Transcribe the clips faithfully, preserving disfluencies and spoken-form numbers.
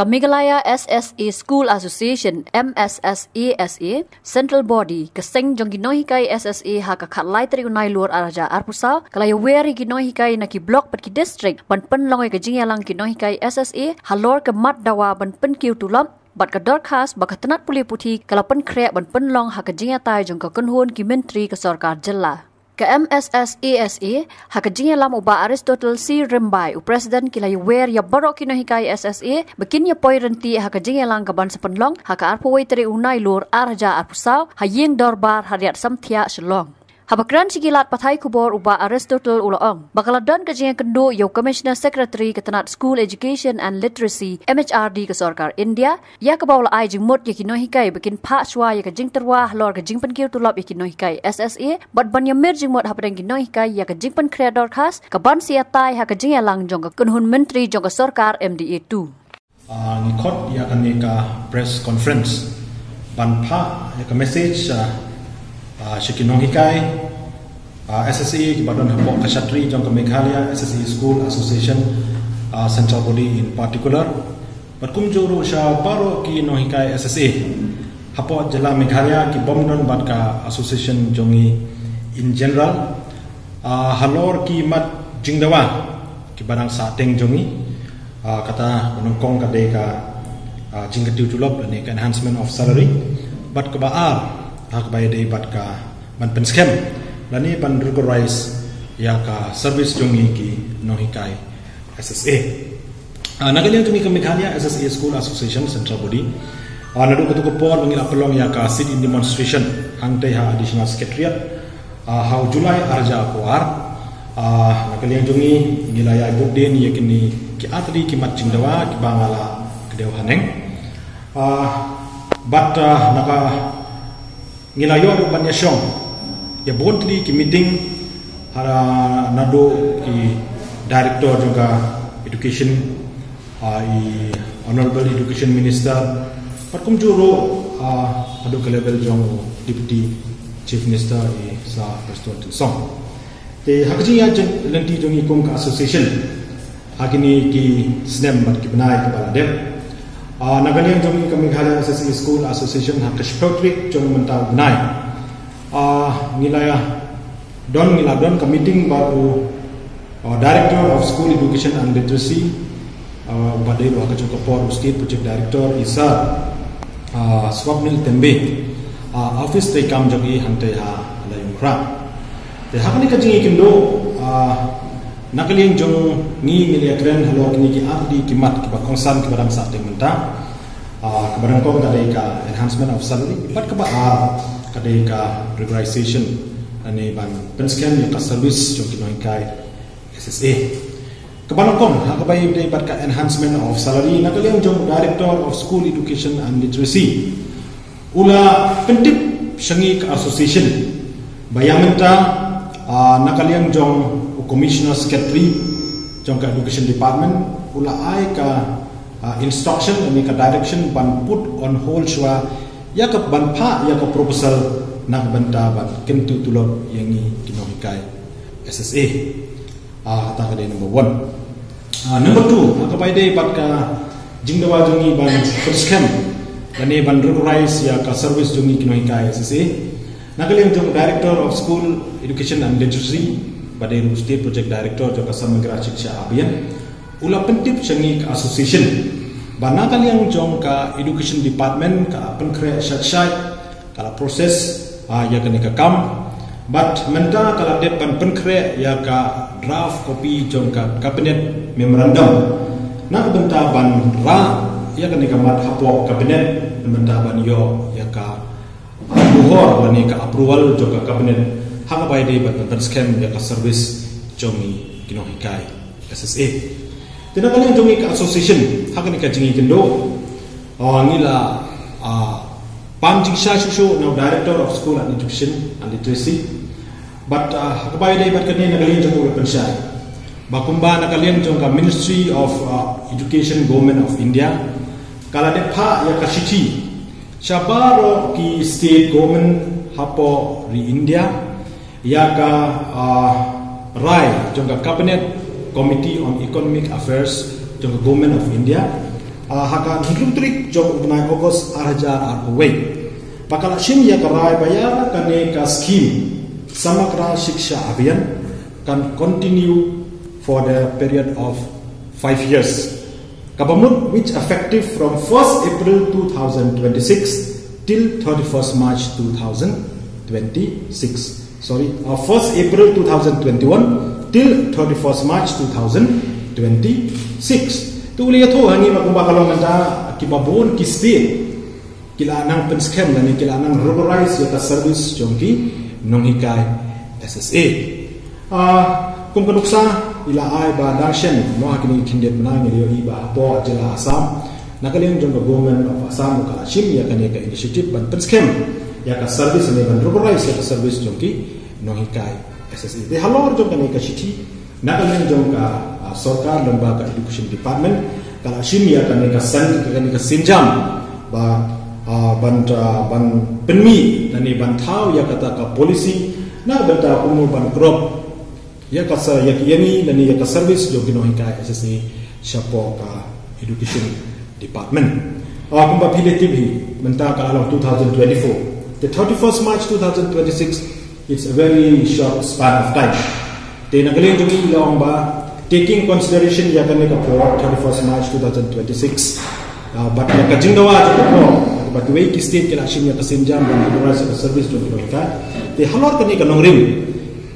Ka Meghalaya S S A School Association, M S S A S A, Central Body, ka seng jong ki nonghikai S S A ha ka khatlai tarik u Nailur arhajar arphew saw, ka la ïawer ïa ki nonghikai na ki block bad ki district ban pynlong ïa ka jingïalang ki nonghikai S S A halor ka mat dawa ban pynkiew tulop, bad ka dorkhas ba ka tnat pule puthi ka la pynkhreh ban pynlong ha ka jingïatai jong ka kynhun ki myntri ka sorkar jylla. Ka M S S A S A, ha ka jingïalam u Bah Aristotle C Rymbai, u president, ki la ïawer ïa baroh ki nonghikai S S A ba kin ïa poi ryntih ha ka jingïalang ka ban sa pynlong ha ka arphew wei tarik u Nailur arhajar arphew saw ha ïing dorbar ha Riat Samthiah, Shillong. Haba kren sha ki lad pathai khubor, u Bah Aristotle u la ong ba ka la don ka jingïakynduh ïa u Commissioner Secretary ka tnat School Education and Literacy, M H R D, ka sorkar India, ïa kaba u la ai jingmut ïa ki nonghikai ba kin phah shuwa ïa ka jingtyrwa halor ka jingpynkiew tulop ïa ki nonghikai S S A, bad ban ïamir jingmut hapdeng ki nonghikai ïa ka jingpynkhreh dorkhas ka ban sa ïatai ha ka jingïalang jong ka kynhun myntri jong ka sorkar M D A two. Ah, ngi khot ïa kane ka press conference ban phah ïa ka message, ah, ah, sha ki nonghikai, ah, S S A kiba don hapoh ka shatri jong ka Meghalaya S S A School Association, ah, Central Body in particular, bad kumjuh ruh sha baroh ki nonghikai S S A hapoh jylla Meghalaya kibym don bad ka association jong ngi in general, ah, halor ki mat jingdawa kiba dang sahteng jong ngi. Ah, kata ba nyngkong ka dei ka, ah, jingkyntiew tulop lane ka enhancement of salary, bad kaba ar, ha kaba ïadei bad ka ban pynskhem lane ban regularise ïa ka service jong ngi ki nonghikai S S A. Ah, na ka liang jong ngi ka Meghalaya S S A School Association Central Body, ah, naduh kato ka por ba ngi la pynlong ïa ka sit-in demonstration hangtei ha Additional Secretariat, ah, ha u July arhajar arphew ar. Ah, na ka liang jong ngi, ngi la ïa bud dien ïa kine ki artylli ki mat jingdawa kiba nga la kdew haneng. Ah, bad, ah, na ka ngi la ïoh ruh ban ïashong ïa bun tylli ki meeting ha naduh ki director jong ka education, ah, i Honorable Education Minister, bad kumjuh ruh, ah, haduh ka level jong Deputy Chief Minister, i Sir Prestone Tynsong. Te ha ka jingïaid lynti jong ngi kum ka association ha kine ki snem bad ki bnai kiba la dep, ah, na ka liang jong ngi ka Meghalaya S S A School Association, ha ka shiphew tarik jong mynta u bnai, ah, ngi la ïa don, ngi la don ka meeting bad u, ah, Director of School Education and Literacy, ah, uba dei ruh ha kajuh ka por u State Project Director, i Sir, ah, Swapnil Tembe, ah, office treikam jong i hangtei ha Laitumkhrah. Te ha kane ka jingïakynduh, ah, na ka liang jong ngi, ngi la ïakren halor kine ki artylli ki mat kiba kongsan kiba dang sahteng mynta. Ah, kaba nyngkong ka dei ka enhancement of salary, bad kaba ar ka dei ka regularisation lane ban pynskhem ïa ka service jong ki nonghikai S S A. Kaba nyngkong, ha kaba ïadei bad ka enhancement of salary, na ka liang jong Director of School Education and Literacy, u la pyntip sha ngi ka association ba ïa mynta, ah, na ka liang jong u Commissioner Secretary jong ka Education Department, u la ai ka, ah, instruction lane ka direction ban put on hold shuwa ïa ka ban phah ïa ka proposal na ka bynta ban kyntiew tulop ïa ngi ki nonghikai S S A. Ah, kata ka dei number one. Ah, number two, ha kaba ïadei bad ka jingdawa jong ngi ban pynskhem lane ban regularise ïa ka service jong ngi ki nonghikai S S A. Na ka liang jong Director of School Education and Literacy, ba dei ruh State Project Director jong ka Samagra Shiksha Abhiyan, u la pyntip sha ngi ka association ba na ka liang jong ka Education Department ka pynkhreh shait shait, ka la process, ah, ïa kane ka kam. Bad mynta ka la dep ban pynkhreh ïa ka draft copy jong ka cabinet memorandum na ka bynta ban rah ïa kane ka mat hapoh cabinet na ka bynta ban ïoh ïa ka, ah, buhor lane ka approval jong ka cabinet ha kaba ïadei bad ban pynskhem ïa ka service jong ngi ki nonghikai S S A. Te na ka liang jong ngi ka association, ha kane ka jingïakynduh, ah, ngi la, ah, pan jingshai shuh shuh na u Director of School and Education and Literacy. Bad, ah, ha kaba ïadei bad kane, na ka liang jong u la pynshai ba kumba na ka liang jong ka Ministry of, ah, Education, Government of India, ka la dep phah ïa ka shithi sha baroh ki state government hapoh ri India, ïa ka, ah, rai jong ka Cabinet Committee on Economic Affairs jong ka Government of India, Ah, ha ka hynriew tarik jong u bnai August ar hajar arphew wei. Ba ka la shim ïa ka rai ba ïa kane ka scheme Samagra Shiksha Abhiyan kan continue for the period of five years. Kaba mut, which effective from first April two thousand twenty-six till thirty-first March two thousand twenty-six. Sorry, uh, first April two thousand twenty-one till thirty-first March two thousand twenty-six. Tu uli atu hangi ma kumba ka long mynta, kiba bun ki state ki la nang pynskhem lane ki la nang regularize ïa ka service jong ki nonghikai S S A. Ah, kum ka nuksa i la ai ba dang shen mo ha kine ki khyndiat bnai ngi la ïohi ba hapoh jylla Assam, na ka liang jong ka Government of Assam ka la shim ïa kane ka initiative ban pynskhem ïa ka service ne ban regularize ïa ka service jong ki nonghikai S S A. Te halor jong kane ka shithi, na ka liang jong ka, ah, sorkar lyngba ka Education Department ka la shim ïa kane ka san, kane ka sienjam ba, ah, ban, ah, ban pynmih lane ban thaw ïa kata ka policy na ka bynta kumno ban krop ïa ka sa, ïa ki, ïa ni lane ïa ka service jong ki nonghikai S S A shapoh ka Education Department. Ah, kumba phi la tip hi, mynta ka la long two thousand twenty-four. The thirty-first March two thousand twenty-six, it's a very short span of time. Te na ka liang jong ngi la ong ba, taking consideration ïa kane ka por, thirty-first March two thousand twenty-six, ah, bad ïa ka jingdawa jong ka por ba kiwei ki state ki la shim ïa ka sienjam ban regularize ka service jong ki nonghikai. Te halor kane ka nongrim,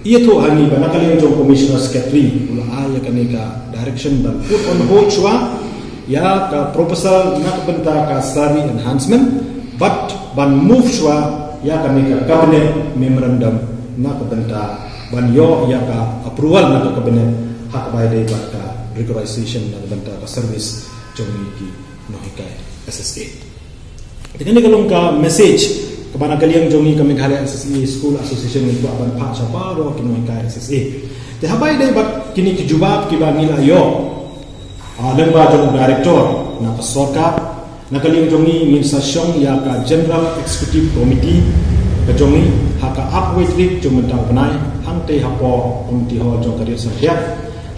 ïathuh hangi ba na ka liang jong Commissioner Secretary u la ai ïa kane ka direction ban put on hold shuwa ïa ka proposal na ka bynta ka salary enhancement, bad ban move shuwa ïa kane ka cabinet memorandum na ka bynta ban ïoh ïa ka approval na ka cabinet ha kaba ïadei bad ka regularization na ka bynta ka service jong ngi ki nonghikai S S A. Te kane ka long ka message kaba na ka liang jong ngi ka Meghalaya S S A School Association ngi kwah ban phah sha baroh ki nonghikai S S A. Te haba ïadei bad kine ki jubab kiba ngi la ïoh, ah, lyngba jong u director na ka sorkar, na ka liang jong ngi ngin sa shong ïa ka General Executive Committee ka jong ngi ha ka arphew tarik jong mynta u bnai, hangtei hapoh Community Hall jong ka Riat Sngewthiah,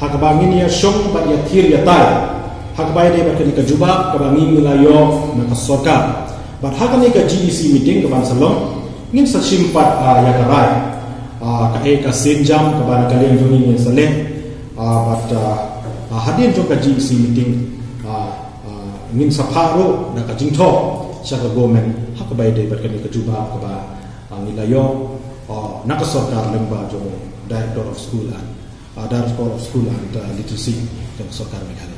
ha kaba ngin ïa shong bad ïa thir ïa tai ha kaba ïadei bad kane ka jubab kaba ngi ngi la ïoh na ka sorkar. Bad ha kane ka G E C meeting kaban sa long, ngin sa shim pat, ah, ïa ka rai, ah, kaei ka sienjam kaba na ka liang jong ngi ngin sa leh, ah, bad, ah, ah, hadien jong ka G E C meeting, ah, ah, ngin sa phah ruh da ka jingthoh sha ka government ha kaba ïadei bad kane ka jubab kaba, ah, ngi la ïoh, ah, na ka sorkar lyngba jong Director of School and, ah, Director of School and, ah, Literacy jong ka sorkar Meghalaya.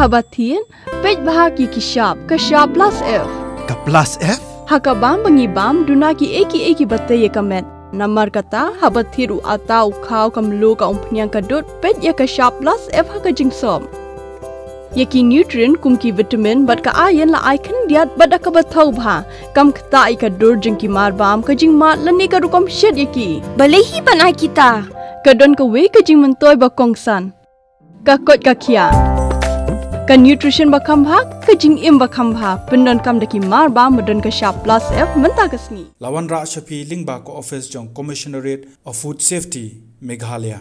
Haba thied, peit bha ki ki shap, ka shap plus F. Ka plus F? Ha ka bam ba ngi bam, duna kiei kiei kiba tei ïa ka met. Namar kata, haba thied u atta, u khaw, ka mluh, ka umphniang, ka dud, peit ïa ka shap plus F ha ka jingsop. Ïa ki nutrient kum ki vitamin bad ka iron la ai khyndiat bad da kaba thaw bha. Kam ktah ïa ka dur jong ki marbam, ka jingmad lane ka rukom shet ïa ki. Balei hi ban ai kita? Ka don kawei ka jingmyntoi ba kongsan. Ka koit ka khiah. Ka nutrition ba kham bha, ka jingim ba kham bha. Pyndonkam da ki marbam ba don ka shap plus F mynta ka sngi. La wanrah sha phi lyngba ka office jong Commissionerate of Food Safety, Meghalaya.